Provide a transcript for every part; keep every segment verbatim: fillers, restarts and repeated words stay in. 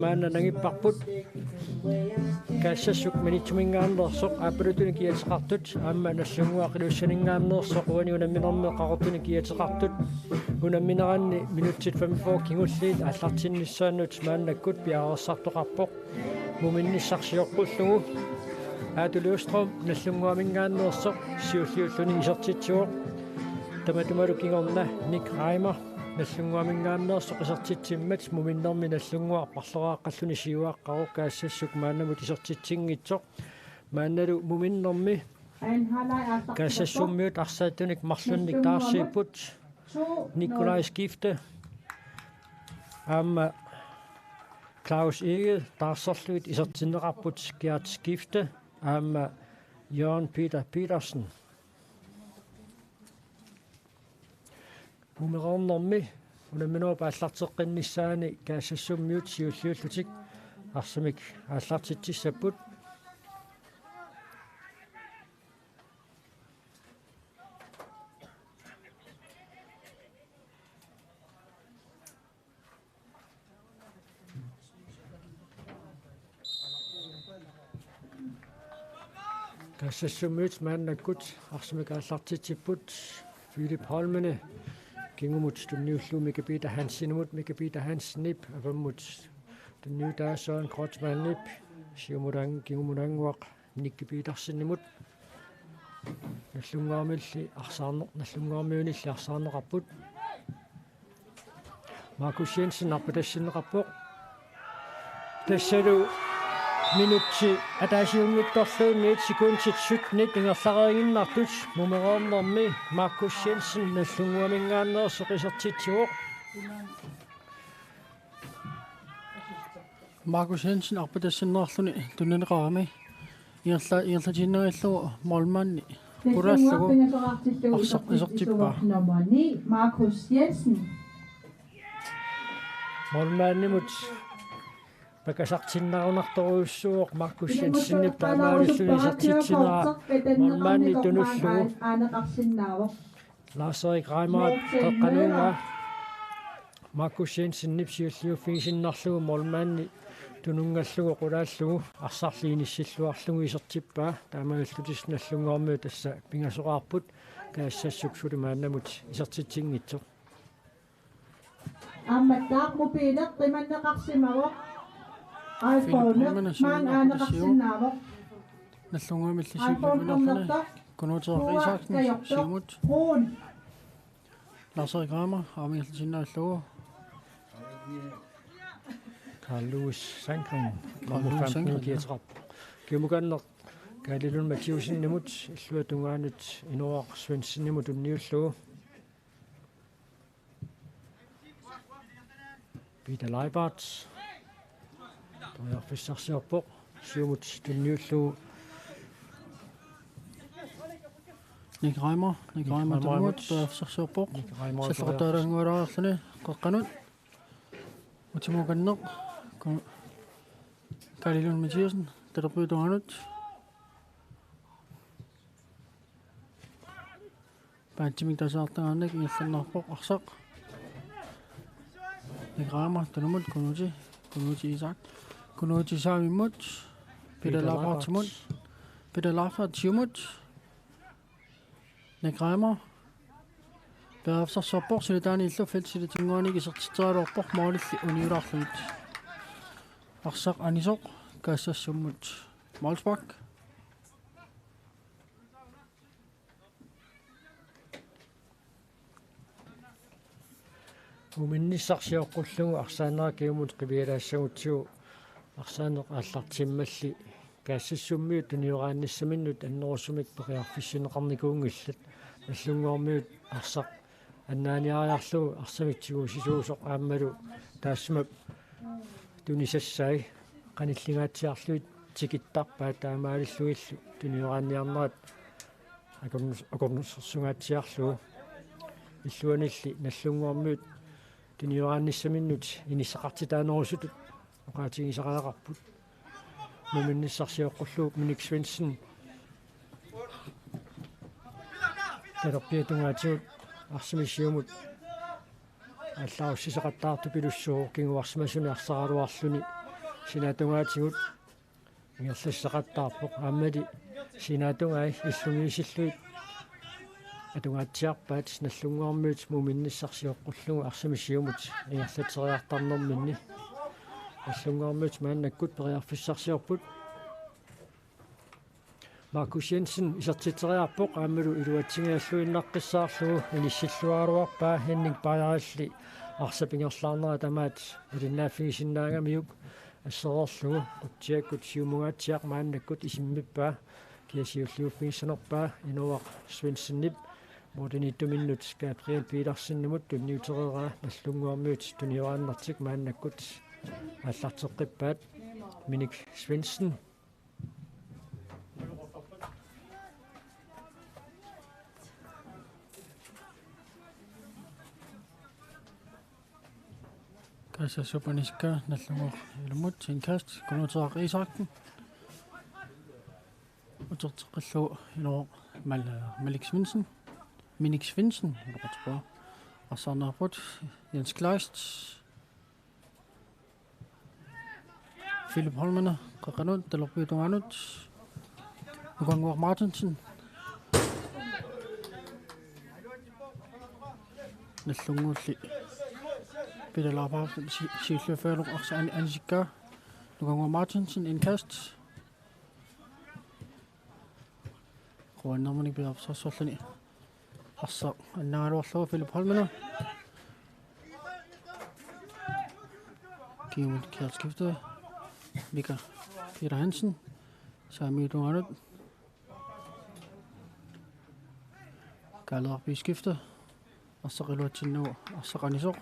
Maanna nangipparput. Kaassassuk Maniitsuminngaanneersoq aappaluttunik kiateqartut aamma Nagdlunguaq Ilulissaninngaanneersoq uani unamminermi Qaqortunik kiateqartut. Unammineranni minutsit femogfyrre kingulliit aallartinnissaannut maannakkut piareersartoqarpoq. Muminnissaq sioqqullugu Aatu Løvstrøm Nagdlunguaminngaanneersoq siulliulluni isertitsivoq. Tamatumalu kingorna Nick Reimer Nagdlunguaminngaanneersoq isertitsimmat muminnermi Nagdlunguaq marloraaqqalluni siuaqqavoq. Kaassassuk maannamut isertitsinngitsoq. Maannalu muminnermi Kaassassummiut arsaattunik marlunnik taarsiipput. Nikolaj Skifte aamma Claus Egede taarserlugit isertinneqarput Gert Skifte aamma Jørgen Peter Petersen. Mumereernermi unamminerup aallarteqqinnissaani Kaassassummiut siulliullutik arsamik aallartitsissapput. Kaassassummiut maannakkut arsamik aallartitsipput. Philip Holmene kingumut tunniullugu Mika Peter Hansenimut, Mika Peter Hansenip avammut tunniutaa Søren Kreutzmannip siumulaang-, kingumulaannguaq Nicky Petersenimut. Nagdlunguarmiunilli arsaarne-, Nagdlunguarmiunilli arsaarneqarput. Markus Jensen arpatassinneqarpoq. Tassalu minutsi ataasiunngitsorluunniit sekundit syttenit ingerlareerinnartut mumereernermi Markus Jensen Nagdlunguaminngaanneersoq isertitsivoq. Markus Jensen arpatassinneqarluni tunineqarami ingerla-, ingerlatiinnarlugu målmandi qulaallugu arsaq isertippaa. Nummer ni, Markus Jensen. Målmandimut pakasartinnarunartorujussuuvoq Markus Jensenip taamaalilluni isertitsinera målmandi tunullugu. Lars-Erik Reimer qeqqanut Markus Jensenip siulliuffigisinnarlugu målmandi tununngallugu qulaallugu arsarli inissilluarlugu isertippaa. Taamaalillutik Nagdlunguarmiut tassa pingasoqaarput Kaassassuk suli maannamut isertitsinngitsoq. Aammattaaq mobiileq qimanneqarsimavoq. Philip Holmene maanga siunerput aaneqarsinnaavoq. Nagdlunguamilli siulliuffiginiarluni Kunuuteq Isaksen siumut. Lars-Erik Reimer aamma ingerlatiinnarlugu. Carl Louis Sandgreen. Carl Louis Sandgreen, ja. Kiateqarpoq. Kiumukanneq Kaali Lund Mathiussenimut, illuatungaanut Inooraq Svendsenimut tunniullugu. Peter Leibart. Periarfissarsiorpoq. Siumut tunniullugu. Nick Reimer, Nick Reimer tunumut, periarfissarsiorpoq. Nick Reimer. Sallaqattaaraanngualaarluni, qeqqanut. Utimukanneq. Ku-, Kaali Lund Mathiussen, talerpiata tungaanut. Paatsimik tasaartagaannik ingerlanneqarpoq arsaq. Nick Reimer tunumut Kunuuti, Kunuuti Isak. Kunuuti Saamimut. Peter Leibartimut. Peter Leibart siumut. Nick Reimer. Periarfissarsiorpoq, silataani illu feltip silatinnguanik isertitseraluarpoq målilli uniulaarlugit. Arsaq anisoq Kaassassumut. Målspark. Muminnissaq sioqqullugu arsaannera kingumut qivialaassagutsigu arsaaneq aallartimmalli Kaassassummiut tunioraannissaminnut annerusumik periarfissinneqarnikuunngillat. Nagdlunguarmiut arsaq annaaniariarlugu arsamik tigusisoq aammalu taassuma tunisassai qanillingaatsiarlugit tikittarpaat taamaalillugillu tunioraanniarnerat akornus-, akornusersungaatsiarlugu. Illuanilli Nagdlunguarmiut tunioraannissaminnut inissaqartitaanerusutut oqaatigisariaqarput. Muminnissaq sioqqullugu Minik Svendsen talerpiata tungaatigut arsamik siumut allaarussisoqattaartupilussuuvoq kinguarsimasuni arsaraluarluni. Sinaatungaatigut ingerlassaqattaarpoq, aammali sinaatungai illugiisillugit atungaatsiarpaat. Nallunnguarmiut muminnissaq sioqqullugu arsaq siumut ingerlatseriartarnerminni. Nallunnguarmiut maannakkut periarfissarsiorput. Markus Jensen isertitseriarpoq aammalu iluatsinngilluinnaqqissaarlugu inissilluaraluarpaa. Henning Bayerilli arsap ingerlaarnera tamaat ilinnaaffigisinnaagamiuk assereerlugu. Qutsiakkut siumungaatsiaq maannakkut isimmippaa, kia siulliuffigissanerpaa Inoaq Svendsenip moodiniittuminnut Gabriel Petersenimut tunniutereeraa. Nallunnguarmiut tunioraannartik maannakkut aallarteqqippaat. Minik Svendsen. Kaassassupaniska Nallunnguaq ilumut indkast, Kunuuteaq Isaksen. Uterteqqillugu Inoaq Mal-, Malik Svendsen. Minik Svendsen, uterteqqippoq. Arsaarneqarput Jens Kleist. Philip Holmene, qeqqanut, talerpiata tungaanut. Nukannguaq Martinsen. Nallunnguulli Peter Lauphardt si-, siulliuffigalugu arsaq an-, anisikkaa. Nukannguaq Martinsen, indkast. Quannermini piarsarsarluni. Arsaq annagaluarlugu Philip Holmene. Kiumut kiarskifte. Mika Peter Hansen. Saamiutungaanut. Kaaleerpiskifte. Arsaq iluatsinnagu arsaq anisoq.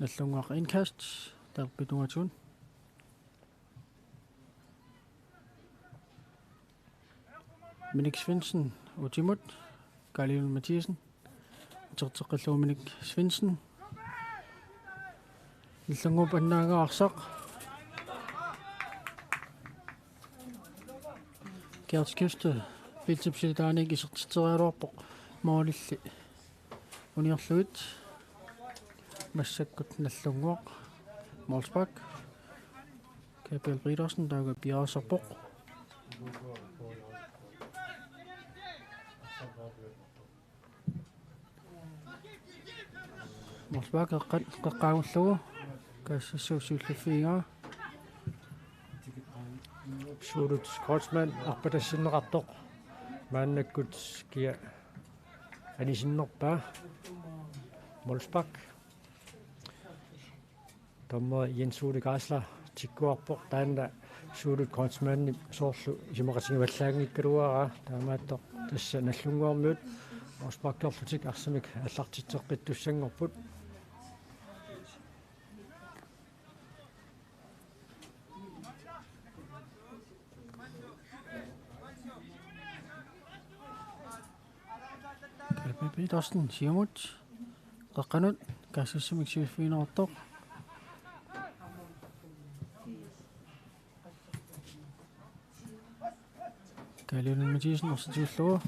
Nallunnguaq indkast. Talerpiata tungaatigut. Minik Svendsen, utimut, Karl Emil Mathiassen, uterteqqillugu Minik Svendsen, Nallunnguup annaagaa arsaq, kiarskifte, Filip Silitaaniik isertitseriaraluarpoq, moolilli uniorlugit, massakkut Nallunnguaq, målspark. Gabriel Petersen, taava piareersarpoq. Målspark qeqqa-, qeqqaagullugu, Kaassassut siulliffigaa. Suulut Kreutzmann arpatassinneqartoq. Maannakkut kia anisinnerpaa. Målspark. Dommeri Jens Ole Geisler tikkuarpoq, taanna Suulut Kreutzmannip soorlu isumaqatigivallaanngikkaluaraa, taamaattoq tassa Nallunnguarmiut målsparkerlutik arsamik aallartitseqqittussanngorput. Karl Petersen siumut. Qeqqanut, Kaassassumik siulliuffigineqartoq. Karl Emil Mathiassen arsaq tigullugu.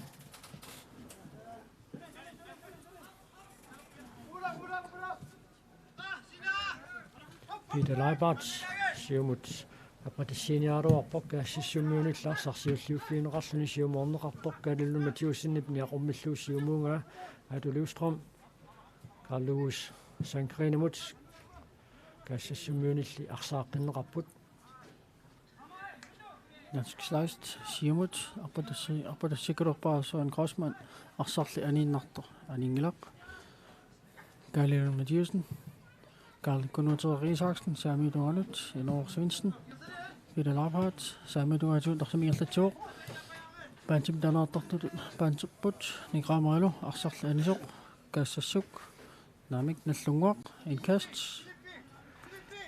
Peter Leibarth siumut arpatassiiniaraluarpoq, Kaassassummiunillu arsaq siulliuffigineqarluni siumoorneqarpoq, Karl Emil Mathiassenip niaqummillugu siumuungaa. Aatu Livstrøm, Carl Louis Sandgreenimut, Kaassassummiunilli arsaaqqinneqarput. Dansk Slaist siumut, arpatassi-, arpatassikkaluarpaa Søren Kreutzmann, arsarli aniinnartoq aninngilaq. Karl Emil Mathiassen, Karl Kunuuteaq Isaksen, saamiutungaanut, Inoaq Svendsen, Peter Leibhardt, saamiutungaatigut arsamik ingerlatsivoq. Pantimik taanna aallartitut, pantipput, Nick Reimerlu, arsarli anisoq, Kaassassuk, naamik, Nallunnguaq, indkast.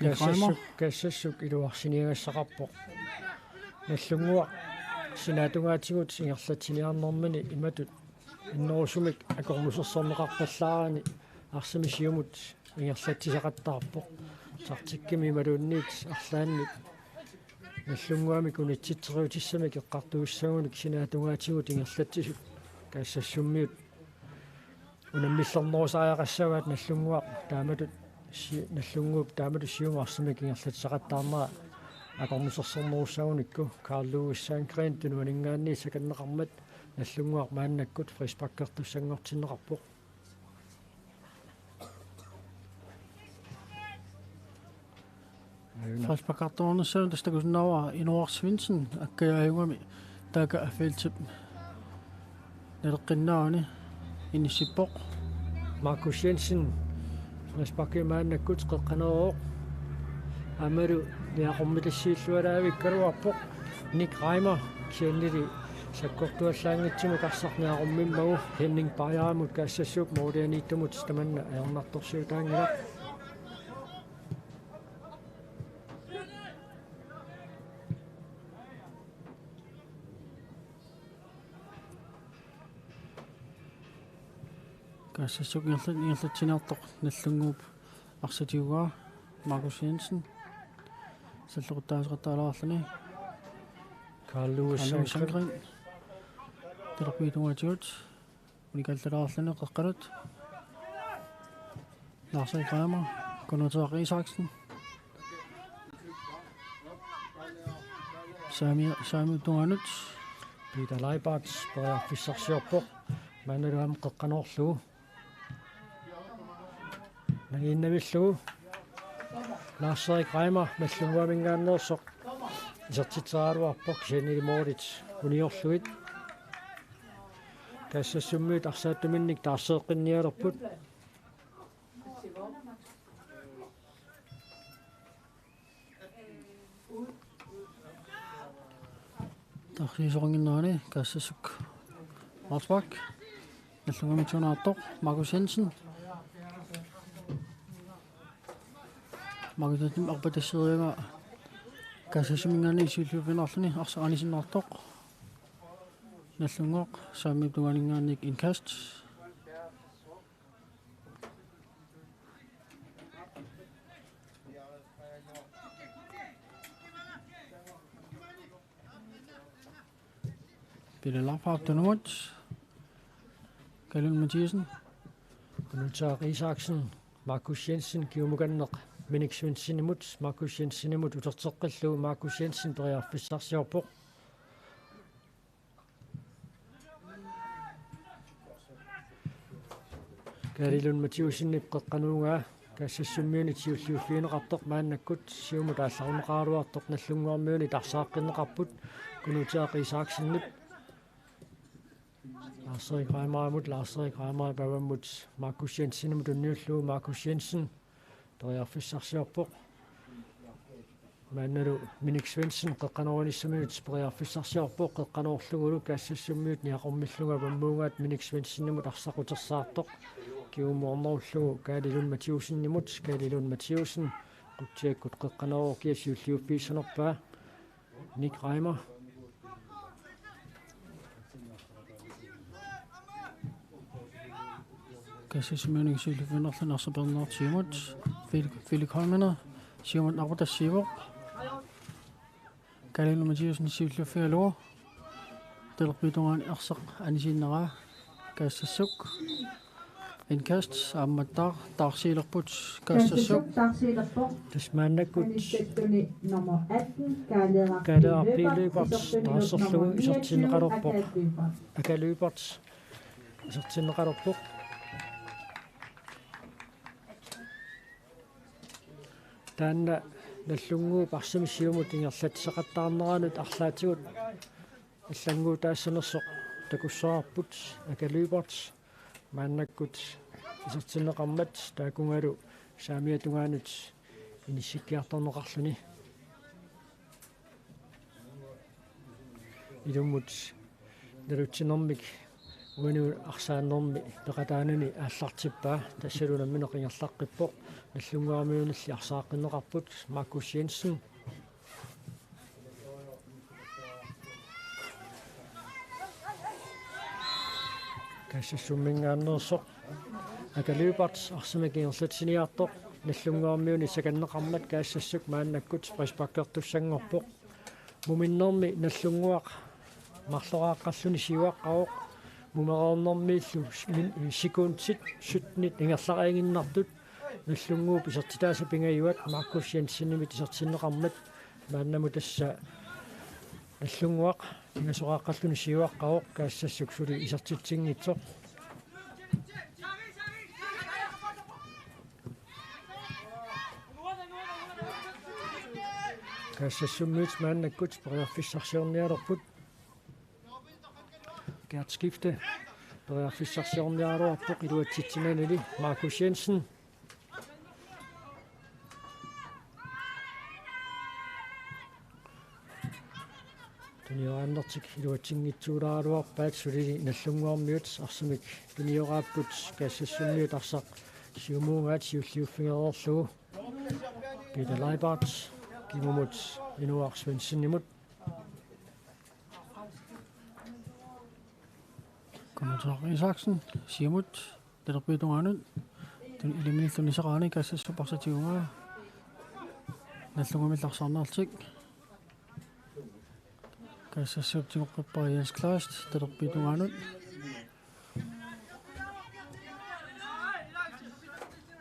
Nick Reimer. Kaassassuk, Kaassassuk iluarsiniagassaqarpoq. Nallunnguaq sinaatungaatigut ingerlatsiniarnermini imatut annerusumik akornusersorneqarpallaarani arsamik siumut ingerlatsisaqattaarpoq. Taktikkimik imaluunniit arlaannit Nallunnguamik unitsitseriutissamik eqqartuussagunik sinaatungaatigut ingerlatsisut Kaassassummiut unammillernerusariaqassavaat. Nallunnguaq taamatut Si-, Nagdlunguup taamatut siumut arsamik ingerlatsisaqattaarnera akornusersornerussagunikku Carl Louis Sandgreen tunuaninngaanniit sakanneqarmat Nagdlunguaq maannakkut frisparkertussanngortinneqarpoq. Frisparkertuarnissaanut tassa takusinnaavara Inooraq Svendsen, akkajaajugami taakku feltip naleqqinnaani inissippoq. Markus Jensen, frisparki maannakkut qeqqaneroq. Aammalu niaqormitassuilluaraavikkaluarpoq. Nick Reimer, kisiannili sakkortuallaanngitsumik arsaq niaqormimmagu Henning Bajaramut Kaassassut målianiittumut tamanna ajornartorsiutaanngilaq. Kaassassuk ingerlat-, ingerlatsiniartoq Nagdlunguup arsaq tiguaa Markus Jensen. Salloqittaasoqattaalaarluni. Carl Louis Carl Louis Sandgreen. Sandgreen. Talerpiituatigut. Unikallalaarluni qeqqanut. Lars Erik Reimer, Kunuuteaq Isaksen. Saami, Saami tungaanut. Peter Leibarts periarfissarsiorpoq. Maannalu aamma qeqqanoorlugu. Nangiinnavillugu. Lars Erik Reimer, Nagdlunguaminngaanneersoq. Isertitseraluarpoq, kisiannili målit uniorlugit. Kaassassummiut arsaattuminnik taarseeqqinnialerput. Taarsiisoqannginnerani Kaassassuk. Rosbach. Nagdlunguaminngaanneersoq Markus Jensen. Markus Jensen arpatassiinnarlugu Kaassassuminngaanniit siulliuffigiinnarluni arsaq anisinnaartoq. Nagdlunguaq Saamiup tungaaninngaanniit indkast. Pele Laughardt tunumut. Kalun Mathiassen. Kunuuteaq Isaksen. Markus Jensen kiumukanneq Minik Svendsenimut. Markus Jensenimut uterteqqillugu Markus Jensen periarfissarsiorpoq. Kaali Lund Mathiassenip qeqqanuugaa Kaassassummiunit siulliuffigineqartoq maannakkut siumut aallarunneqaraluartoq Nagdlunguarmiunit arsaaqqinneqarput Kunuuteaq Isaksenip Lars Erik Reimerimut, Lars Erik Reimerip avammut Markus Jensenimut tunniullugu Markus Jensen periarfissarsiorpoq. Maannalu Minik Svendsen qeqqanoorinissaminut periarfissarsiorpoq, qeqqanoorlugulu Kaassassummiut niaqormillugu avammuugaat Minik Svendsenimut arsaq utersaartoq. Kiumuornerullugu Kaali Lund Mathiassenimut, Kaali Lund Mathiassen qutsikkut qeqqanoorukkia siulliuffigissanerpaa. Nick Reimer. Kaassassummiunit siulliuffigiinnarluni arsaq peerneqartoq siumut. Felix, Felix Holmene siumut arpatassiivoq. Kaali Lund Mathiassen siulliuffigalugu. Talerpiup tungaani arsaq anisiinnaraa Kaassassuk. Indkast aammattaaq taarsiilerput Kaassassuk. Kaassassuk taarsiilerpoq. Tassa maannakkut Anisattuni nummer atten, Kaaleeraq Kaaleeraq P. P. Lyberth, Lyberth isertuni taarserlugu nummer niogtyve, isertinneqalerpoq. Aka Lyberth. Aka Lyberth isertinneqalerpoq. Taanna Nagdlunguup arsamik siumut ingerlatsisaqattaarneranut arlaatigut allannguutaassanersoq takussavarput Aka Lyberth maannakkut isertinneqarmat taakungalu Saamiata tungaanut inissikkiartorneqarluni. Ilummut nalutsinermik uani arsaannermi peqataanani aallartippaa, tassalu nammineq ingerlaqqippoq Nagdlunguarmiunilli arsaaqqinneqarput Markus Jensen. Kaassassumminngaanneersoq Aka Lyberth arsamik ingerlatsiniartoq Nagdlunguarmiunit sakanneqarmat Kaassassuk maannakkut frisparkertussanngorpoq. Muminnermi Nagdlunguaq marloraaqqalluni siuaqqavoq. Mumereernermiillu min-, sekundit syttenit ingerlariiginnartut Nagdlunguup isertitaasa pingajuat Markus Jensenimit isertinneqarmat maannamut tassa Nagdlunguaq pingasoqaaqqalluni siuaqqavoq, Kaassassuk suli isertitsinngitsoq. Kaassassummiut maannakkut periarfissarsiornialerput. Gert Skifte periarfissarsiorniaraluarpoq iluatsitsinanili Markus Jensen. Tunioraannertik iluatsinngitsuulaaraluarpaat, suli Nagdlunguarmiut arsamik tunioraapput, Kaassassummiut arsaq siumuugaat siulliuffigereerlugu. Peter Leibart kingumut Inuaq Svendsenimut. Kunuuteq Isaksen siumut talerpiup tungaanut. Tun-, iliminillu nisaqaani Kaassassup arsaq tiguaa. Nagdlungumilu arsaarneq. Kaassassuup tigoqqippaa Jens Kleist talerpiup tungaanut.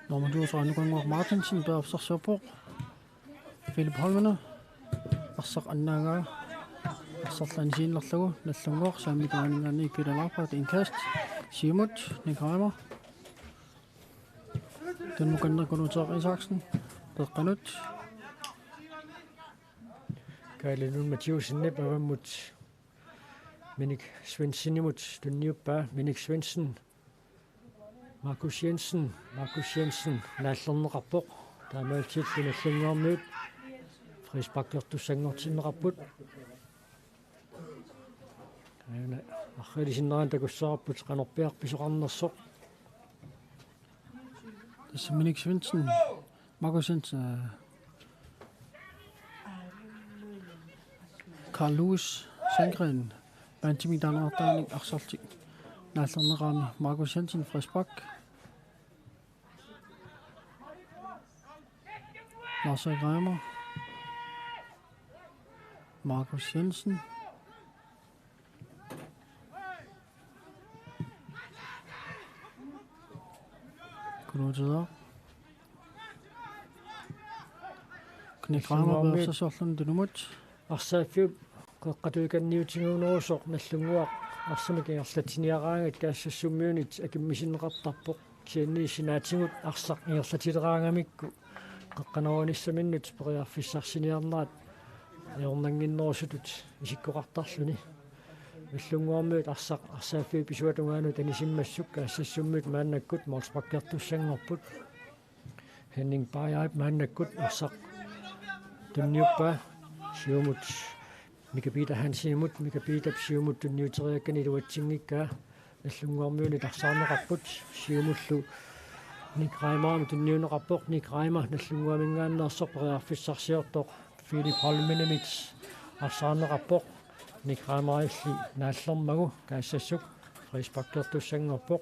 Nummer to, Søren Gunvor Martinsen, periarfissarsiorpoq. Philip Holmene arsaq annaagaa. Arsarlu anisiinnarlugu Nagdlunguaq saammikkut tungaaninngaanniit Peter Lagerfeldt, indkast. Siumut, Nick Reimer. Tunnukanneq Kunuuteq Isaksen. Peqqanut. Kaali Lund Mathiussen avammut Minik Svendsenimut tunniuppaa. Minik Svendsen. Markus Jensen, Markus Jensen naallerneqarpoq. Taamaalillutillu Nagdlunguarmiut frisparkertussanngortinneqarput. Aana arriilisinneraanni takussavarput qanorpiaq pisoqarnersoq. Tassa Minik Svendsen, Markus Jensen, øh, Carl Lewis Sandgren, Bantimik taaneqartaranik arsartik naallerneqarami. Markus Jensen, frispark. Lars Erik Reimer. Markus Jensen. Kunuuteq. Knæk Reimer Nagdlunguarmiut periarfissarsiorluni tunumut. Arsaaffiup qeqqata tungaaniutiginerusoq Nagdlunguaq arsamik ingerlatsiniaraangat Kaassassummiunit akimmisinneqartarpoq. Kisianni sinaatigut arsaq ingerlatileraangamikku qeqqanooruunissaminnut periarfissarsiniarnerat ajornannginnerusutut isikkoqartarluni. Nagdlunguarmiut arsaq arsaaffiup isuata tungaanut anisimmassuk Kaassassummiut maannakkut målsparkertussanngorput. Henning Bajaip maannakkut arsaq tunniuppaa siumut Mika Peter Hansenimut, Mika Peterip siumut tunniuteriakkani iluatsinngikkaa. Nagdlunguarmiunit arsaarneqarput, siumullu Nick Reimerimut tunniunneqarpoq. Nick Reimer Nagdlunguaminngaanneersoq periarfissarsiortoq Philip Holmenimit arsaarneqarpoq. Nick Reimerilli naallermagu Kaassassuk frisparkertussanngorpoq.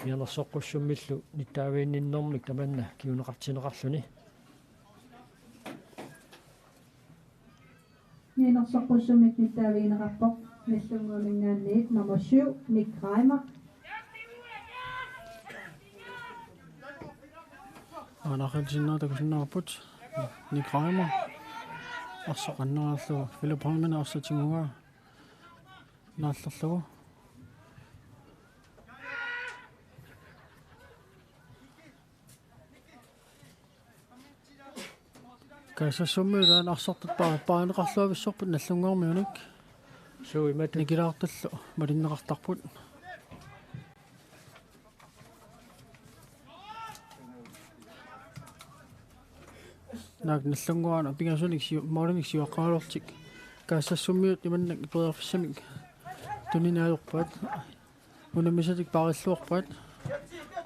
Mianersoqqussummillu nittaaviginninnermik tamanna kinguneqartinneqarluni. Mianersoqqussummik nittaavigineqarpoq Nagdlunguaminngaanniit nummer syv, Nick Reimer. Aana arriilisinnera takusinnaavarput. Nick Reimer. Arsaq annaarlugu Philip Holmen arsaq tiguaa. Naallerlugu. Kaassassummiut aana arsartut pa-, paarineqarluavissorput Nagdlunguarmiunik. Suu, imatut. Nikilaartallu malinneqartarput. Naak Nagdlunguaq pingasunik siu-, målinik siuaqqaraluarlutik. Kaassassummiut imannak periarfissamik tunineq ajorpaat. Unammisatik paarilluarpaat.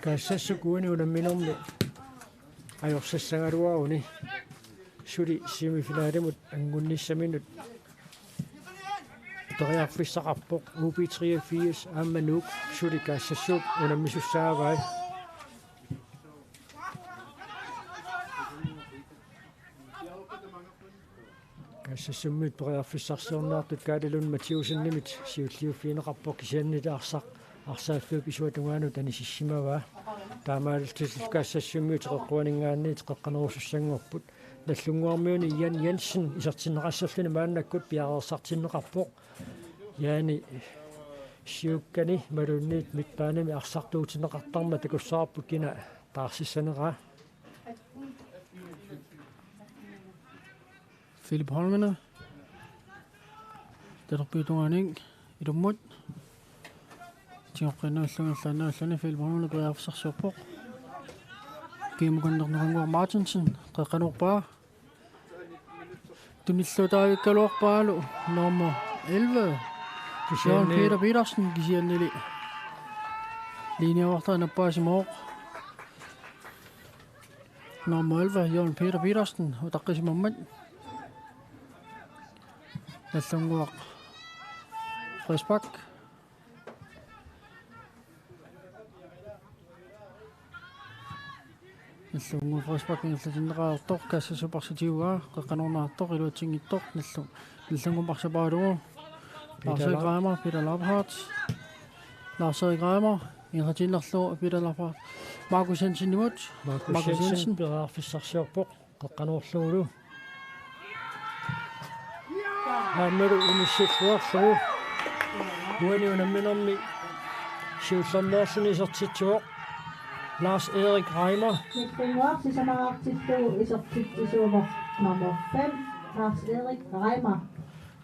Kaassassuk uani unamminermi ajorsassagaluaruni suli semifinalimut anngunnissaminut periarfissaqarpoq. U B treogfirs aamma Nuuk suli Kaassassuup unammisussaavai. Kaassassummiut periarfissarsiorniartut Kaali Lund Mathiussenimit siulliuffigineqarpoq, kisiannili arsaq arsaaffiup isuata tungaanut anisissimavaa. Taamaalillutillu Kaassassummiut qeqquaninngaanniit qeqqanerusussanngorput. Nallunnguarmiuni Jan Jensen isertinneqassalluni maannakkut piareersartinneqarpoq. Jani siukkani imaluunniit midtbanemi arsartuutinneqartarmat takussavarput kina taarsissaneraa. Philip Holmene. Talerpiup tungaaniit ilummut. Tigoqqinnaalluni, allaannaalluni Philip Holmene periarfissarsiorpoq. Kiumukanneq Nukannguaq Martinsen, qeqqanoorpaa. Tunilluutaavikkaluarpaalu nummer elleve. Kisianni Jørgen Peter Petersen, kisiannili linjeovertaaq nappaasimavoq. Nummer elleve, Jørgen Peter Petersen, utaqqisimammat. Nallunnguaq frispark. Nallunnguaq frispark ingerlatinneqartoq, Kaassassap arsaq tiguaa, qeqqanoornartoq, iluatsinngitsoq, Nallu-, Nallunnguup arsaq paalugu. Peter Lars-Erik La- Reimer, Peter Leibhardt. Lars-Erik Reimer, ingerlatiinnarlugu Peter Leibhardt. Markus Jensenimut. Markus Markus Jensen, Jensen. Periarfissarsiorpoq, qeqqanoorlugulu. Aammalu inissilluarlugu. Uani unamminermi siullermeerluni isertitsivoq Lars-Erik Reimer. Nallunnguaq sisamaraartillugu isertitsisuuvoq nummer fem, Lars-Erik Reimer.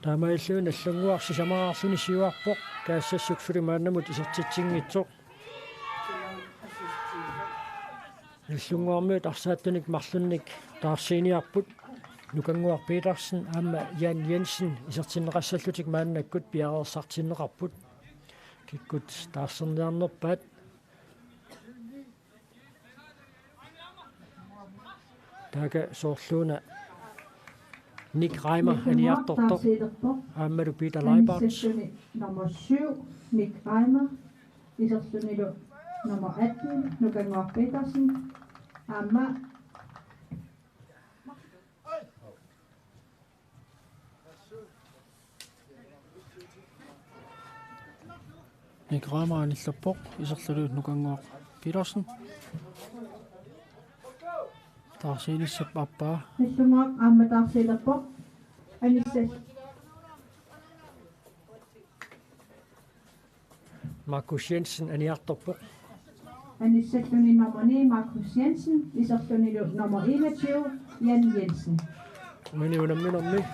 Taamaalilluni Nallunnguaq sisamaraarluni siuarpoq, Kaassassuk suli maannamut isertitsinngitsoq. Nallunnguarmiut arsaattunik marlunnik taarsiiniarput. Nukannguaq Petersen aamma Jan Jensen isertinneqassallutik maannakkut piareersartinneqarput. Kikkut taarserniarnerpaat. Taakku soorluuna Nick Reimer aniartortoq. Aammalu Peter Leibhardt. Nummer syv, Nick Reimer. Iserlunilu nummer atten, Nukannguaq Petersen. Aamma Nick Reimer anillappoq, iserlunilu Nukannguaq Petersen. Taarsiinissap aappaa. Nallunnguaq aamma taarsiilerpoq. Anissal. Markus Jensen aniartorpoq. Anissalluni nummer ni, Markus Jensen, iserlunilu nummer enogtyve, Jan Jensen. Uani unamminermi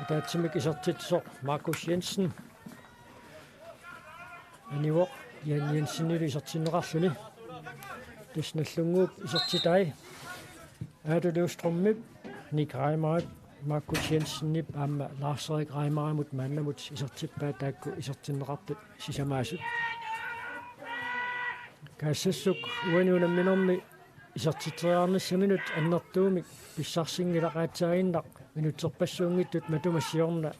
ataatsimik isertitsisoq Markus Jensen anivoq Jan Jensenilu isertinneqarluni. Tassa Nallunnguup isertitai Aatu Løvstrømip, Nick Reimerip, Markus Jensenip aamma Lars-Erik Reimerimut maannamut isertippaat, taakku isertinneqartut sisamaasut. Kaassassuk uani unamminermi isertitseriarnissaminut annertuumik pissarsinngilaqaassaaginnaq minutserpassuunngitsut matuma siorna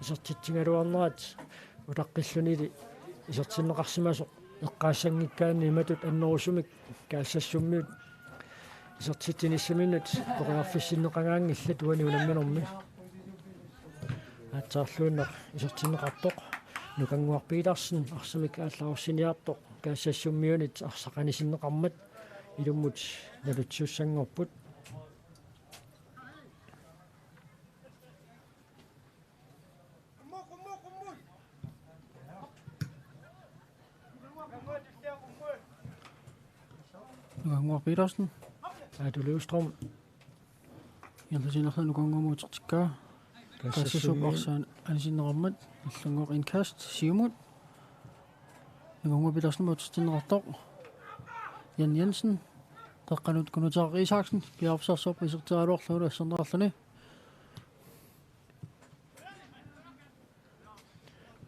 isertitsigaluarnerat utaqqillunili isertinneqarsimasoq eqqaassanngikkaanni imatut annerusumik Kaassassummiut isertitsinissaminnut periarfissinneqanngillat uani unamminermi. Aatsaarluinnaq isertinneqartoq Nukannguaq Petersen arsamik aallarussiniartoq Kaassassummiunit arsaq anisinneqarmat ilummut naluttussanngorput. Nukannguaq Petersen. Aatu Løvstrøm. Ingerlatiinnarlugu Nukannguamut utertikkaa. Kaassassummiut. Kaassassummiut arsaq anisinneqarmat. Nallunnguaq indkast siumut. Nukannguaq Petersenimut utertinneqartoq Jan Jensen. Qeqqanut Kunuteaq Isaksen. Piareersarsiorpoq iserteraluarluni asserneqarluni.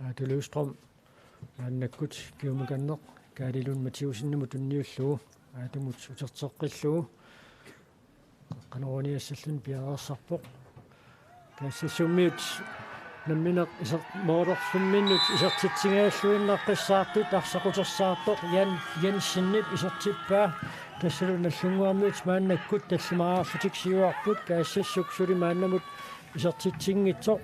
Aatu Løvstrøm maannakkut kiumukanneq Kaali Lund Mathiussenimut tunniullugu Aatumut uterteqqillugu qeqqanoorniassalluni piareersarpoq. Kaassassummiut nammineq iser-, moorerfimminnut isertitsinngilluinnaqqissaartut arsaq utersaartoq Jan Jensenip isertippaa. Tassalu Nallunnguarmiut maannakkut tallimaraarlutik siuarput, Kaassassuk suli maannamut isertitsinngitsoq.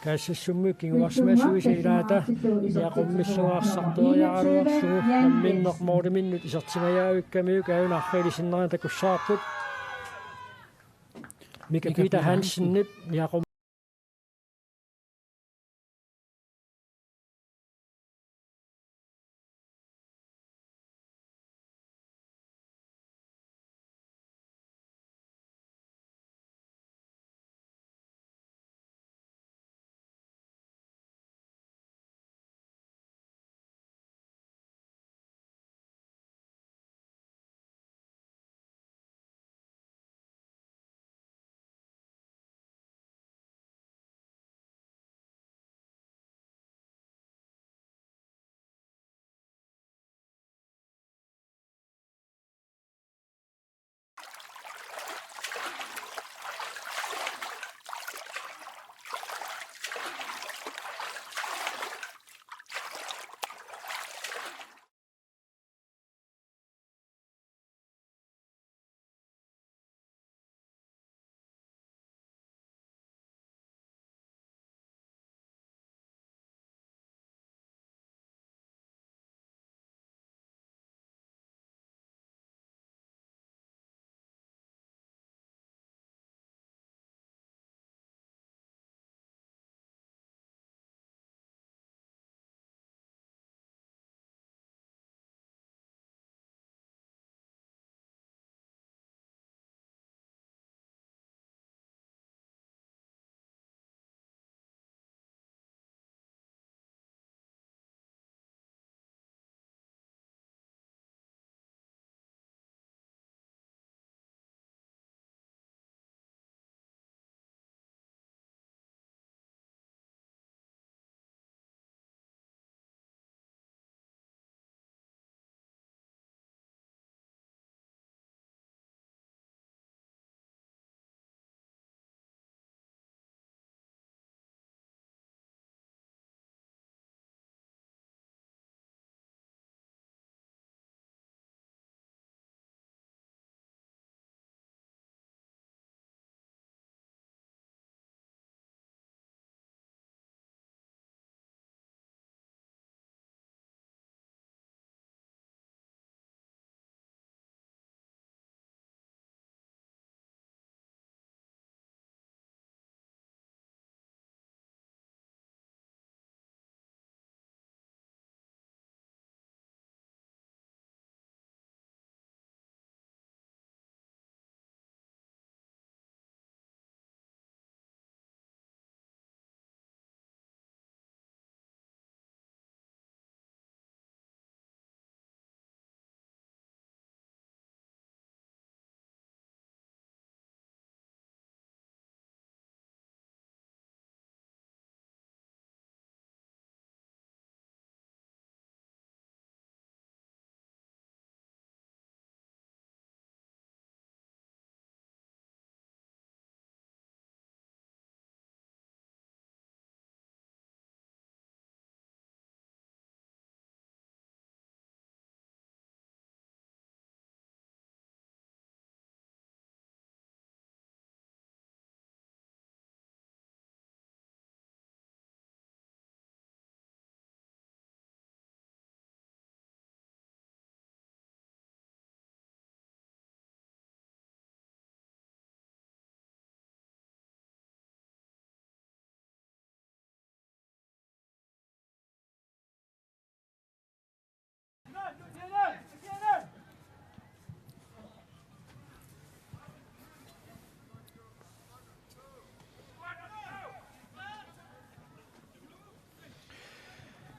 Kaassassummiut kinguarsimasuisa ilaata niaqummillugu arsartooriaraluarlugu namminneq måliminnut isertingajaavikkamiuk aajuna arriilisinnera takussavarput. Mika Peter Hansenip niaqum-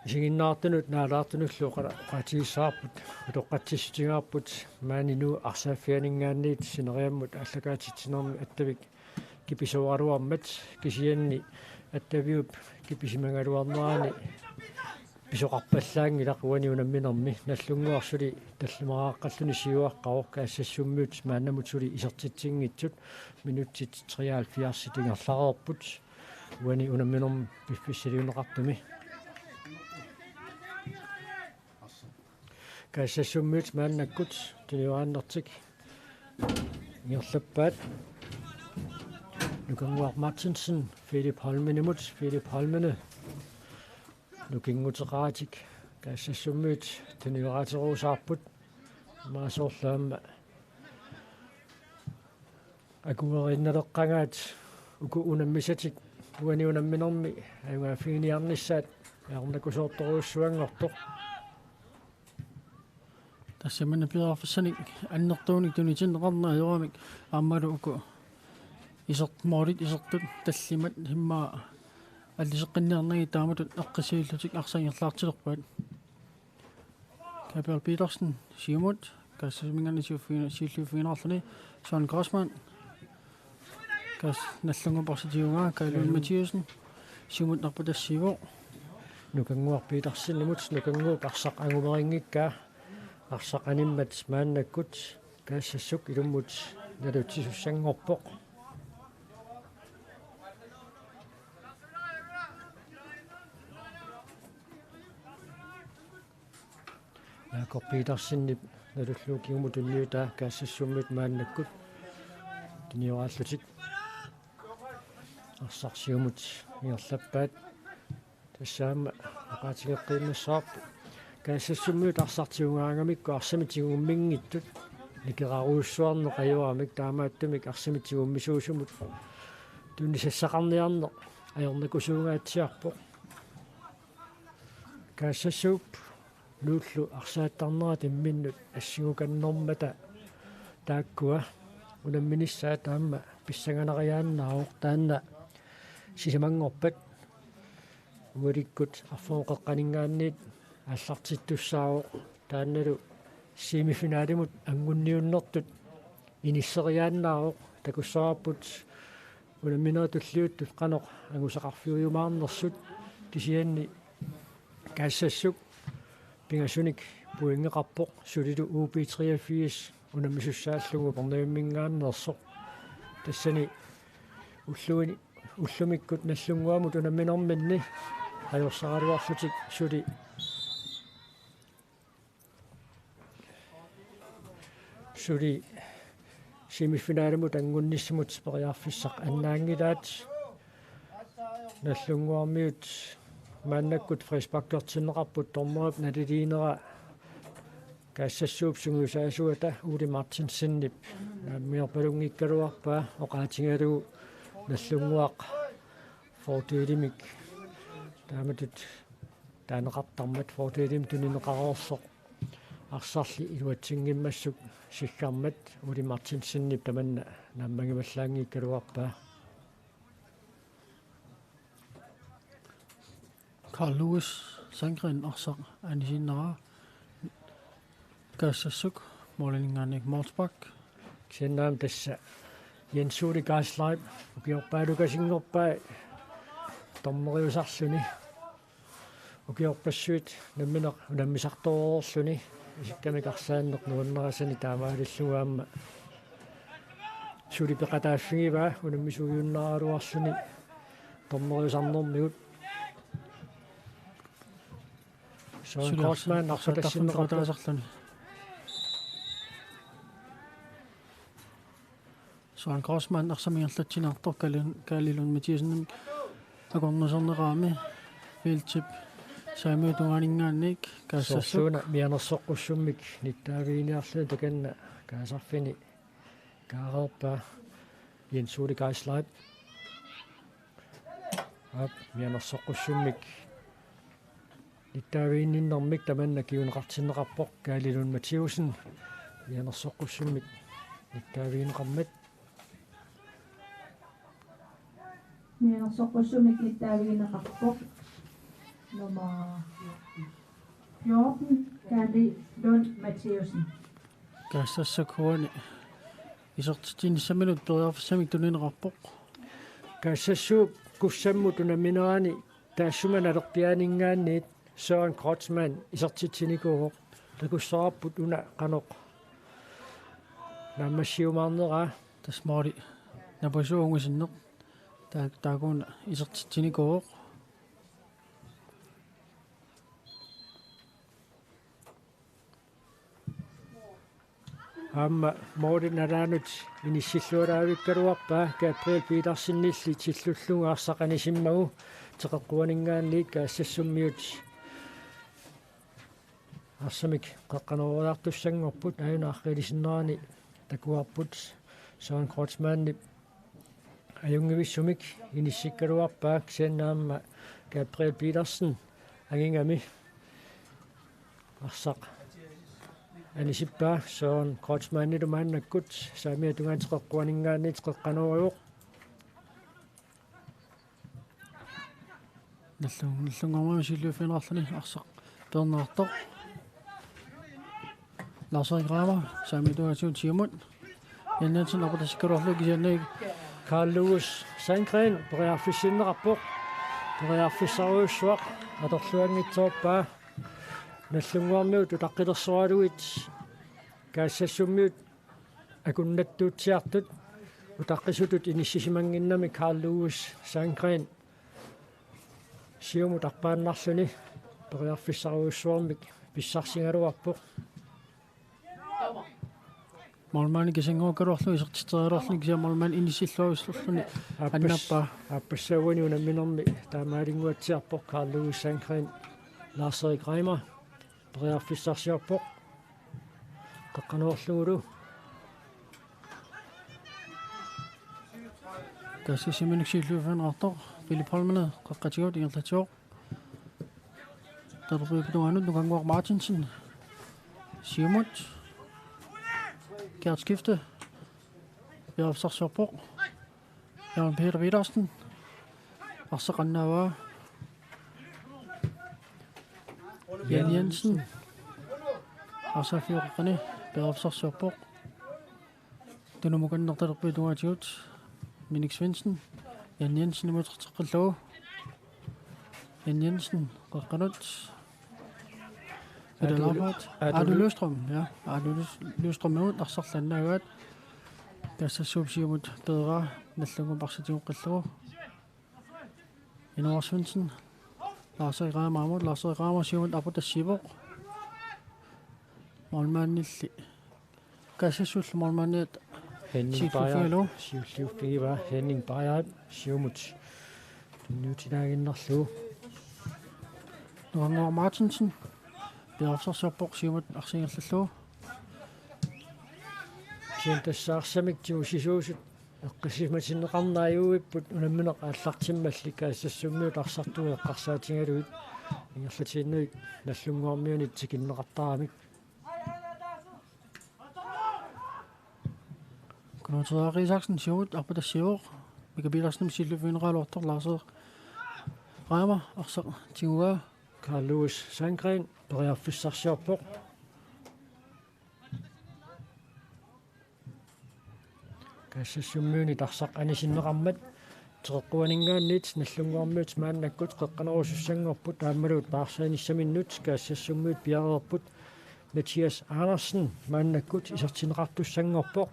Isiginnaartunut naalaartunullu oqa-, oqaatigissavarput, utoqqatsissutigaarput, maani Nuup arsaaffianinngaanniit sineriammut aallakaatitsinermi Attavik kipisooraluarmat, kisianni Attaviup kipisimagaluarnerani pisoqarpallaanngilaq uani unamminermi, Nagdlunguaq suli tallimaraaqqalluni siuaqqavoq, Kaassassummiut maannamut suli isertitsinngitsut, minutsit treoghalvfjerdsit ingerlareerput uani unamminermi piffissaliunneqartumi. Kaassassummiut maannakkut tuniuaannartik ingerlappaat. Nukannguaq Martinsen, Philip Holmenimut, Philip Holmene. Nukinguteqaratik Kaassassummiut tunioraateruusaarput. Imaassorlu aamma akuerinnaleqqagaat uku unammisatik uani unamminermi ajugaaffiginiarnissaat ajornakusoortorujussuanngortoq. Tassami periarfissanik annertuunik tunitinneqarneq ajoramik aammalu uku isertut, målit isertut tallimat immaqa alliseqqinniarnagit taamatut eqqissiillutik arsaq ingerlaartilerpaat. Gabriel Petersen, siumut, Kaassamingaanniit siulliuffigineqarluni, Søren Grossmann, Kaas-, Nagdlunguup arsaq tiguaa, Kai Lund Mathiassen, siumut arpatassiivoq. Nukannguaq Petersenimut, Nukannguup arsaq angumeqanngikkaa, arsaq animmat maannakkut, Kaassassuk ilummut nalutsisussanngorpoq. Jakob Petersenip nalullugu kingumut tunniutaa Kaassassummiut maannakkut tunioraallutik. Arsaq siumut ingerlappaat. Tassa aamma oqaatigeqqiinnassavarput. Kaassassummiut arsaq tigugaangamikku arsamik tigumminngitsut nikerarujussuarneq ajoramik taamaattumik arsamik tigummisuusumut tunisassaqarniarneq ajornakusuungaatsiarpoq. Kaassassuup Nuullu arsaattarnerat imminnut assingukannermata taakkua unamminissaat aamma pissanganariaannaavoq, taanna sisamanngorpat ualikkut arferup qeqqaninngaanniit aallartittussaavoq, taannalu semifinalimut angunniunnertut inisseriaannaavoq. Takussavarput unamminerit tulliuttut qanoq angusaqarfiujumaarnersut, kisianni Kaassassuk pingasunik pointeqarpoq, sulilu U B treogfirs unammisussaalluni Upernavimminngaanneersoq. Tassani ulluini, ullumikkut Nagdlunguamut unamminerminni ajorsaraluarlutik suli suli semifinalimut angunnissamut periarfissaq annaanngilaat. Nagdlunguarmiut maannakkut frisparkertinneqarput, dommerip naliliinera Kaassassuup sungiusaasuata Ole Martinsenip naammiorpalunngikkaluarpaa, oqaatigalugu Nagdlunguaq fordelimik taamatut taaneqartarmat, fordelimik tunineqareersoq arsarli iluatsinngimmassuk siggarmat Ole Martinsenip tamanna naammagivallaanngikkaluarpaa. Carl Louis Sandgreen arsaq anisinnaraa Kaassassuk måliminngaanniit målspark. Kisianni aamma tassa Jens Ole Geisleip ukiorpaalukasinngorpai dommeriusarluni. Ukiorpassuit nammineq unammisartoreerluni isikkamik arsaanneq nuannerasani taamaalillugu aamma suli peqataaffigivaa unammisuujunnaraluarluni dommeriusarnermigut. Søren Suli Grossmann arsa-, arsaattarfik arpatassinneqarpoq. Peqataasarluni. Søren Grossmann arsamik ingerlatsinerartoq Kaali-, Kaali Lund Mathiassenimik akornusernerami feltip saamiup tungaaninngaanniit Kaassassuk. Soorsuuna mianersoqqussummik nittaaviginiarluni takanna kaasarfini kaareerpaa Jens Ole Geisleip. Aap, mianersoqqussummik nittaaviginninnermik tamanna kinguneqartinneqarpoq, Kaali Lund Mathiassen. Mianersoqqussummik nittaavigineqarmat. Mianersoqqussummik nittaavigineqarpoq nummer fjorten, Kaali Lund Mathiassen. Kaassassuk uani isertitsinissaminut periarfissamik tunineqarpoq. Kaassassuup kussammut unamminerani taassuma nalerpiaaninngaanniit Søren Kreutzmann isertitsinikuuvoq. Takussavarput una qanoq naammassiumaarneraa. Tassa måli napasuunngorsinneq. Taa-, taakkua isertitsinikuuvoq. Aamma måli nalaanut inissilluaraavikkaluarpaa Gabriel Petersenilli tillullugu arsaq anisimmagu, teqeqquaninngaanniit Kaassassummiut arsamik qeqqanooriartussanngorput. Aajuna arriilisinnerani takuarput Søren Kreutzmannip ajunngivissumik inissikkaluarpaa, kisianni aamma Gabriel Petersen angigami arsaq anisippaa. Søren Kreutzmannilu maannakkut saamiata tungaanut teqeqquaninngaanniit qeqqanoorivoq. Nallu-, Nagdlunguarmiut siulliuffigineqarluni arsaq peerneqartoq. Lars-Erik Reimer, saamiata tungaatigut siumut. Jan Jensen aputassikkaluarlugu kisianni Carl Louis Sandgren periarfissinneqarpoq. Periarfissarujussuaq atorluanngitsoorpaa. Nagdlunguarmiut utaqqilersoraluit Kaassassummiut akunnattuutsiartut utaqqisutut inissisimannginnami Carl Louis Sandgren siumut arpaannarluni periarfissarujussuarmik pissarsigaluarpoq. Målmandi kisanngoorukkaluarlugu isertitseriaraluarluni kisianni målmandi inissilluarusulluni Aappas-, annappaa. Aappassaa uani unamminermi taamaalinnguatsiarpoq Carl Louis Sandgren, Lars-Erik Reimer periarfissarsiorpoq. Qeqqanoorlugulu. Kaassassiminnik siulliuffigineqartoq Philip Holmene qeqqatigut ingerlatsivoq. Talerpiup tungaanut Nukannguaq Martinsen. Siumut. Kært skifte. Periarfissarsiorpoq. Jørgen Peter Petersen. Arsaq annaavaa. Jan Jensen. Arsaq fire qeqqani. Periarfissarsiorpoq. Tunumukanneq talerpiup tungaatigut. Minik Svendsen. Jan Jensen imuteqqillagu. Jan Jensen, qeqqanut. Adu-, Peter Lampard. Adu-, Adu Løvstrøm, ja. Adu Løv-, Løvstrømimut arsarlu annaagaat. Kassassuup siumut peeraa, Nagdlunguup arsaq tigoqqillugu. Inoor Svendsen. Lars-Erik Reimerimut, Lars-Erik Reimer siumut aputassiivoq. Målmandilli Kassassuullu målmandiat Henning siulliuffigalugu. Bayer, siulliuffigivaa Henning Bayer siumut tunniutilaaginnarlugu. Nukannguaq Martinsen. Periarfissarsiorpoq siumut arsaq ingerlallugu. Kisianni tassa arsamik tigusisuusut eqqissisimatinneqarneq ajuivipput unammineq aallartimmalli Kassassummiut arsartut eqqarsaatigalugit ingerlatiinnarlugu Nagdlunguarmiunit tikinneqartaramik. Knud Thorvald Isaksen siumut aputassiivoq. Mika Petersen siulliuffigineqaraluartoq Lars-Erik Reimer arsaq tiguaa. Carl Louis Sandgren periarfissarsiorpoq. Kassassummiunit arsaq anisinneqarmat teqeqquaninngaanniit Nagdlunguarmiut maannakkut qeqqanoorusussanngorput aammalu taarsiinissaminnut Kassassummiut piareerput. Mathias Andersen maannakkut isertinneqartussanngorpoq.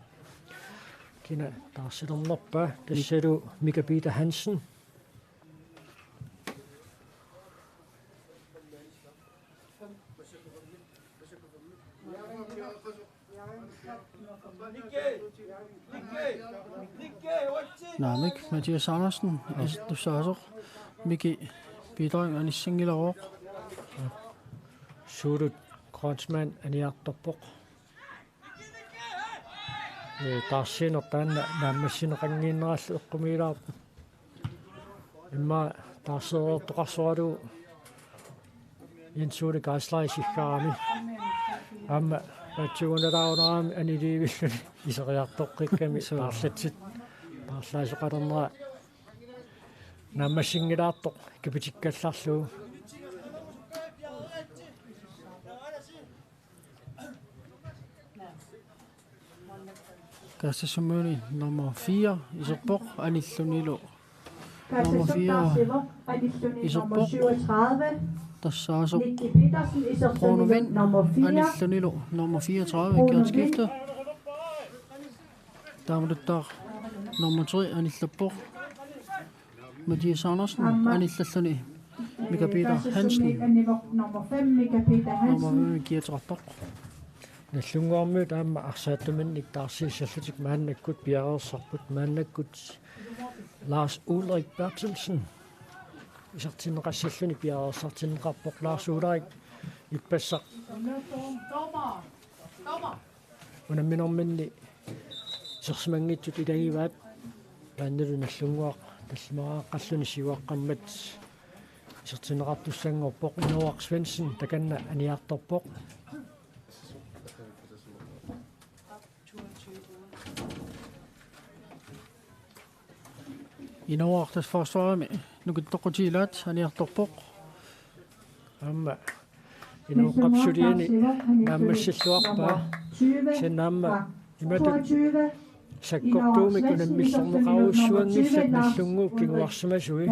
Kina taarsilernerpaa? Tassalu Mika Peter Hansen. Naamik, Mathias Andersen isertussaasoq, Miki Peter anissanngilaroq. Suulut Kreutzmann aniartorpoq. Ee, taarsiineq taanna naammassineqanngiinnerallu eqqumiilaarpoq. Immaqa taarsereertoqarsoralugu Jens Ole Geisler isiggarami. Aamma paatsuugunalaarunarami aniliivilluni iseriartoqqikkami. Suu. Paarlatsit paarlaasoqalernera naammassinngilaartoq kipitikkallarlugu. Kassassummiuni nummer fire iserpoq anillunilu. Nummer fire iserpoq. Tassaasoq Bruno Vind anillunilu nummer fireogtredive, Gert Skifte. Taamatuttaaq nummer tre anillappoq. Mathias Andersen, aamma anillalluni Mika Peter Hansen. Nummer fem, Mika Peter Hansen. Nummer fem, Kiaterarpaq. Nallunnguarmiut aamma arsaattuminnik taarsiissallutik maannakkut piareersarput, maannakkut Lars Ulrik Berthelsen isertinneqassalluni piareersartinneqarpoq. Lars Ulrik ippassaq unamminerminni isersimanngitsut ilagivaat, maannalu Nallunnguaq tallimariaqqalluni siuaqqammat isertinneqartussanngorpoq. Inooraq Svendsen takanna aniartorpoq. Inooraq tassa forsvarimi nukittoqutigilaat aniartorpoq. Aamma Inooqqap suliani naammassilluarpaa. Kisianni aamma imatut sakkortuumik unammillerneqarujussuanngillat Nallunnguup kinguarsimasui.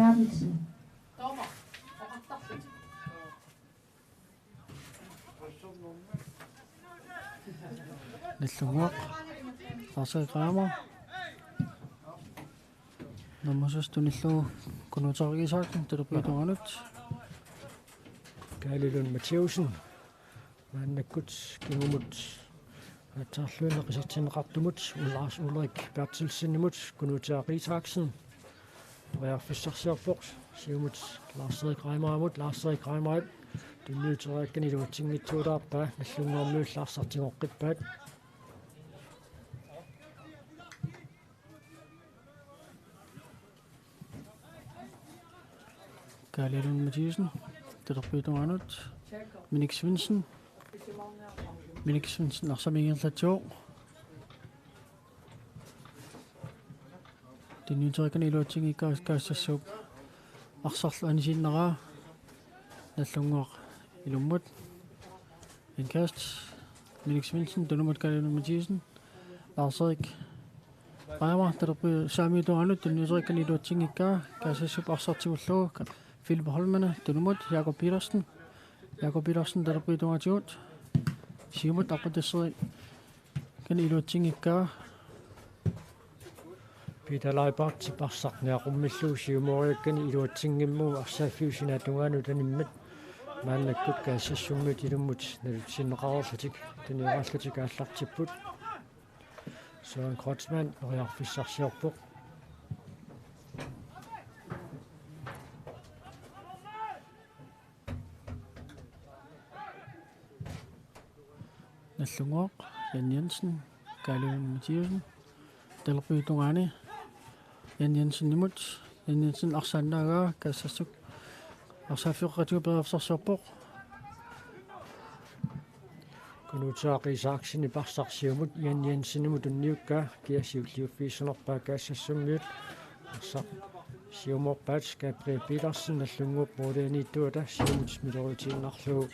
Nallunnguaq. Lars-Erik Reimer. Nummer seks tunillugu Kunuuteeraq Isaksen, talerpiata tungaanut. Kaali Lund Mathæussen. Maannakkut kingumut aatsaarluinnaq isertinneqartumut Lars Ulrik Berthelsenimut Kunuuteeraq Isaksen periarfissarsiorpoq. Siumut Lars-Erik Reimerimut, Lars-Erik Reimer tunniuteriakkani iluatsinngitsoorpaa, Nallunnguarmiut arsaq tigoqqippaat. Kaali Lund Mathæussen, talerpiata tungaanut. Minik Svendsen. Minik Svendsen, arsamik ingerlatsivoq. Tunniuteriakkani iluatsinngikkaa Kaassassap arsarlu anisiinnaraa. Nallunnguaq ilummut. Indkast. Minik Svendsen, tunumut Kaali Lund Mathæussen. Lars-Erik Reimer, talerpiata saamiata tungaanut, tunniuteriakkani iluatsinngikkaa, Kaassassap arsaq tigullugu, Philip Holmene, tunumut, Jakob Petersen. Jakob Petersen, talerpiata tungaatigut. Siumut aqqutasseriakkani iluatsinngikkaa. Peter Leibartip arsaq niaqummillugu siumoriakkani iluatsinngimmagu arsaaffiup sinaata tungaanut animmat maannakkut Kaassassumiut ilummut nalutissinneqareerlutik tunnioraallutik aallartipput. Søren Kreutzmann periarfissarsiorpoq. Nallunnguaq, Jan Jensen, Kaali Lund Mathæussen, talerpiata tungaani, Jan Jensenimut, Jan Jensen arsaannaagaa, Kaassassap arsaaffiup qeqatigut periarfissarsiorpoq. Kunuuteeraq Isaksenip arsaq siumut Jan Jensenimut tunniukkaa, kia siulliuffigissanerpaa Kaassassumiut. Arsaq siumoorpaat, Gabriel Petersen, Nallunnguup målimiittuata, siumut milloriutiinnarlugu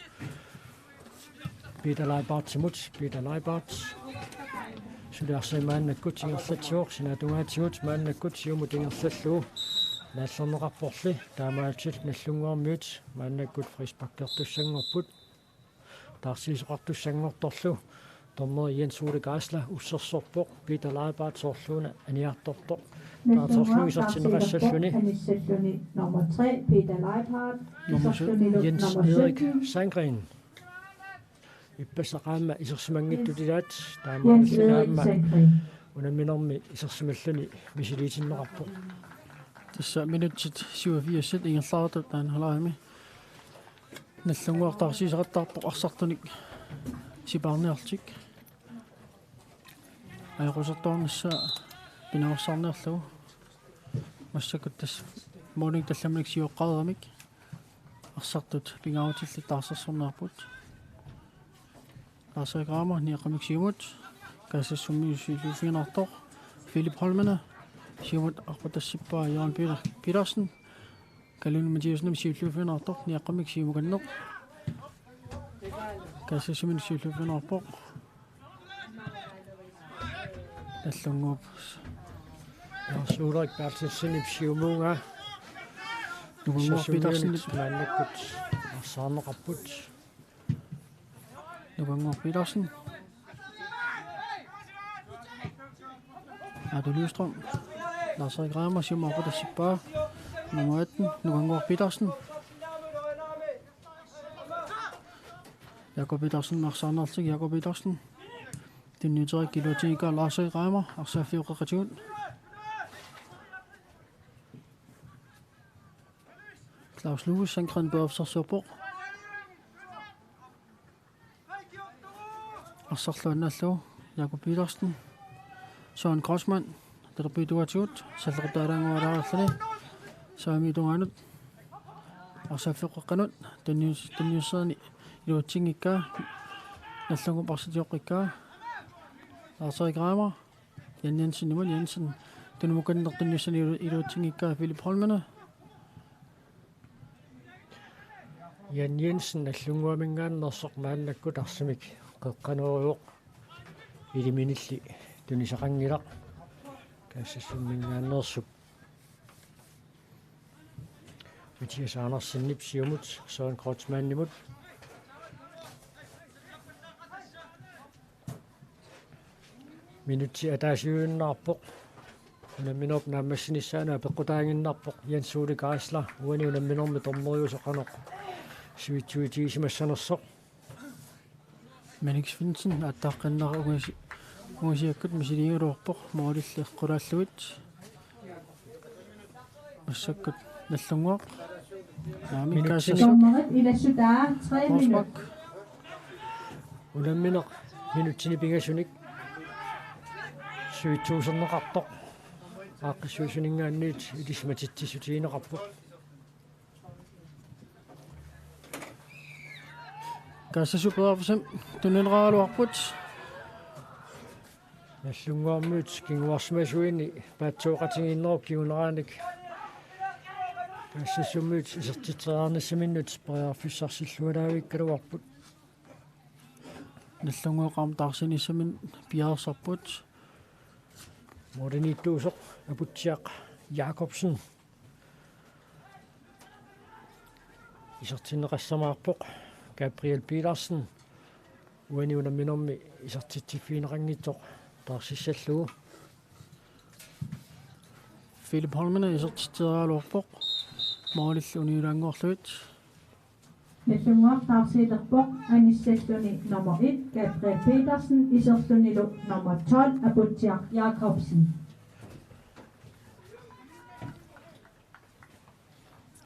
Peter Leibartimut, Peter Leibart. Suli arsaq maannakkut ingerlatsivoq, sinaata tungaatigut maannakkut siumut ingerlallugu naallerneqarporli, taamaalillutillu Nallunnguarmiut maannakkut frisparkertussanngorput. Taarsiisoqartussanngortorlu dommeri Jens Ole Geisler ussersorpoq, Peter Leibart soorluuna aniartortoq. Taartorlugu isertinneqassalluni. Nummer tre, Peter Leibart. Nummer sytten, Jens Erik Sandgren. Ippassaq aamma isersimanngitsut ilaat, taamaalilluni aamma unamminermi isersimalluni misiliitinneqarpoq. Tassa minutsit syvogfirs ingerlareersut taanna halvlegimi. Nallunnguaq taarsiisoqattaarpoq arsartunik sipaarniarlutik. Ajoqusertuarnissaa pinaveersaarniarlugu. Massakkut tassa målinik tallimanik sioqqareeramik arsartut pingaarutillit taarsersorniarput. Lars-Erik Reimer niaqqamik siumut. Kaassassumi siulliuffigineqartoq. Philip Holmene. Siumut aqqutassippaa Jørgen Peter-, Petersen. Kaali Lund Mathæussenimut siulliuffigineqartoq, niaqqamik siumukanneq. Kaassassumi siulliuffigineqarpoq. Nallunnguup. Lars Ulrik Berthelsenip siumuunga. Nukanguaq Petersen. Maannakkut arsaarneqarput. Nukanguaq Petersen. Atu Lystrøm. Lars-Erik Reimer siumut aqqutassippaa. Nummer atten, Nukanguaq Petersen. Jakob Petersen, arsaarneqartoq, Jakob Petersen. Tunniuteqarpoq iluatsinngikkaat. Lars Erik Reimer, arsaq affiup qeqqatigut. Claus Lewis, Sandgreen periarfissarsiorpoq. Arsarlu annaallugu Jakob Petersen, Søren Kreutzmann, talerpiata tungaatigut, sallequtaalaanngualaarluni, saamiup tungaanut, arsaq affiup qeqqanut, tunnius-, tunniussaani iluatsinngikkaa, Nagdlunguup arsaq tigooqqikkaa, Lars Erik Reimer, Jan Jensen, Immanuel Jensen, tunumukanneq tunniussani ilu-, iluatsinngikkaa Philip Holmene. Jan Jensen Nagdlunguaminngaanneersoq maannakkut arsamik qeqqanooruvoq, iliminilli tunisaqanngilaq Kaassassumminngaanneersup. Mathias Andersenip siumut Søren Kreutzmannimut. Minutsi ataasiuinnarpoq. Unamminerup naammassinissaanut apeqqutaaginnarpoq Jens Ole Geisler, uani unamminermi dommeriusoq qanoq sivitsuitigisimassanersoq. Manik Svendsen aattaaqqinnaaq ungasi-, ungasiakkut misiliigaluarpoq, målilli qulaallugit. Massakkut Nagdlunguaq. Naamik. Minutsi. Kaassasoq. Dommerit ilassutaa tre minut. Forsbak. Unammineq minutsini pingasunik sivitsuuserneqartoq. Aaqqissuussuninngaanniit ilisimatitsissutigineqarpoq. Kaassasoq periarfissaq tunineqaraluarpoq. Nagdlunguarmiut kinguarsimasuini paatsooqatigiinnerup kinguneraanik Kaassassummiut isertitseriarnissaminnut periarfissarsilluaraavikkaluarput. Nagdlunguup aamma taarsiinissaminnut piareersarput. Målimiittuusoq Aputsiaq Jakobsen. Isertinneqassamaarpoq Gabriel Petersen. Uani unamminermi isertitsiffigineqanngitsoq taarsissallugu. Philip Holmene isertitseriaraluarpoq. Målilli uniulaannguarlugit. Nagdlunguaq taarsiilerpoq anissalluni nummer et, Gabriel Petersen, iserlunilu nummer tolv, Aputsiaq Jakobsen.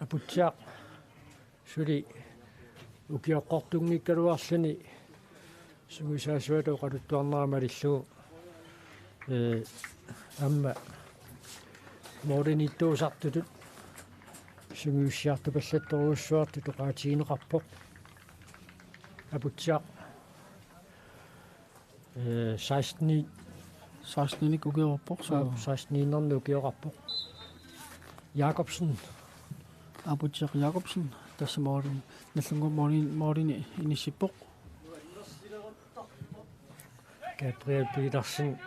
Aputsiaq suli ukioqqortunngikkaluarluni sungiusaasuata oqaluttuarnera malillugu, ee, aamma målimiittuusartutut sungiussiartupallattorujussuartut oqaatigineqarpoq. Aputsiaq, ee, seksten. Seksten-inik ukioqarpoq, så. Aa, seksten-iinnarnik ukioqarpoq. Jakobsen. Aputsiaq Jakobsen, tassa målini, Nagdlunguup målini, målini inissippoq. Gabriel Petersen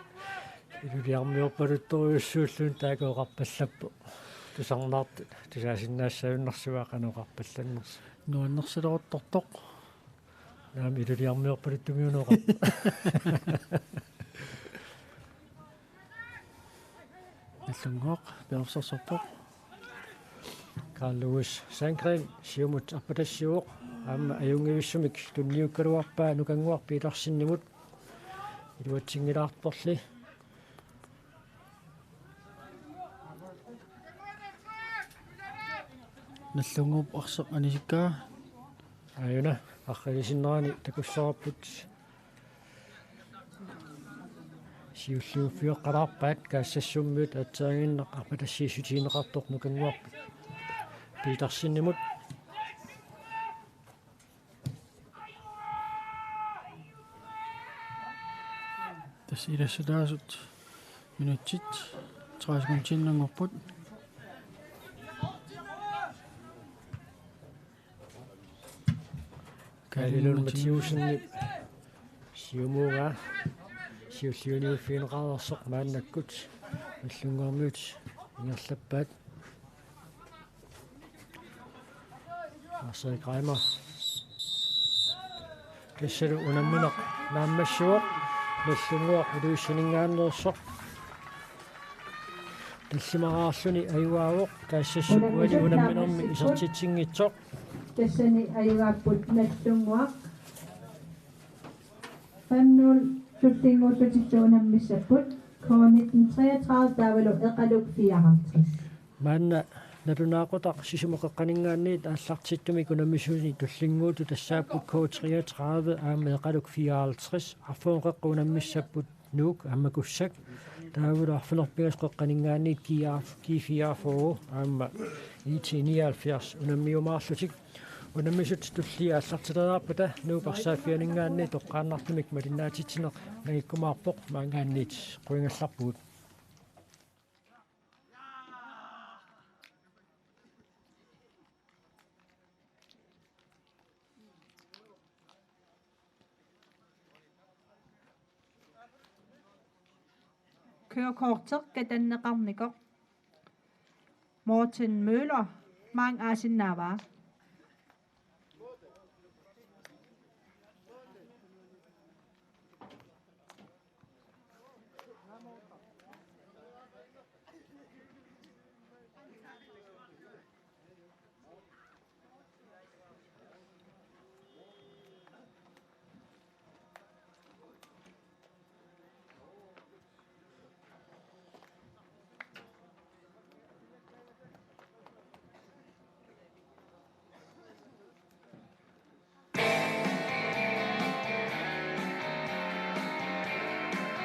iluliarmiorpaluttorujussuulluni taakku oqarpallappoq. Tusarnaartut tusaasinnaassagunarsuaq qanoq oqarpallannersoq. Nuannersileruttortoq. Naamik, iluliarmiorpaluttumiuuneq oqarpoq. Nagdlunguaq periarfissarsiorpoq. Carl Louis Sandgreen siumut arpatassiuvoq. Aamma ajunngivissumik tunniukkaluarpaa Nukannguaq Petersenimut. Iluatsinngilaarporli. Nagdlunguup arsaq anisikkaa. Aajuna, arriilisinnarani takussavarput. Siulliuffioqqalaarpaat Kaassassummiut, aatsaaginnaq arpatassiissutigineqartoq Nukannguaq Petersenimut. Tassa ilassutaasut minutsit tredive sekundiinnanngorput. Kaali Lund Mathiussen siumuugaa siulliuniuffigineqareersoq maannakkut Nagdlunguarmiut ingerlappaat. Lars-Erik Reimer. Tassalu unammineq naammassivoq, Nagdlunguaq Ilulissaninngaanneersoq. Tallimaraarluni ajugaavoq, Kaassassut uani unamminermi isertitsinngitsoq. Tassani ajugaapput Nagdlunguaq. Fem nul. Tullinnguuttutitut unammissapput K nitten treogtredive taavalu Eqaluk fireoghalvtreds. Maanna nalunaaqutaq Sisumup qeqqaninngaanniit aallartittumik unammisunik tullinnguuttut tassaapput K treogtredive aamma Eqaluk fireoghalvtreds, arfineq-qeqqat unammissapput Nuuk aamma Kussak, taavalu arfineq-pingasut qeqqaninngaanniit G R, G fireogfyrre aamma I T nioghalvfjerds unammiumaarlutik. Unammisut tulliit aallartileriarpata Nuup arsaaffianinngaanniit toqqaannartumik malinnaatitsineq nangikkumaarpoq, maanngaanniit quingallarpugut. Kørekorti katanneqarnikoq Morten Møller maanga aasinnaavaa.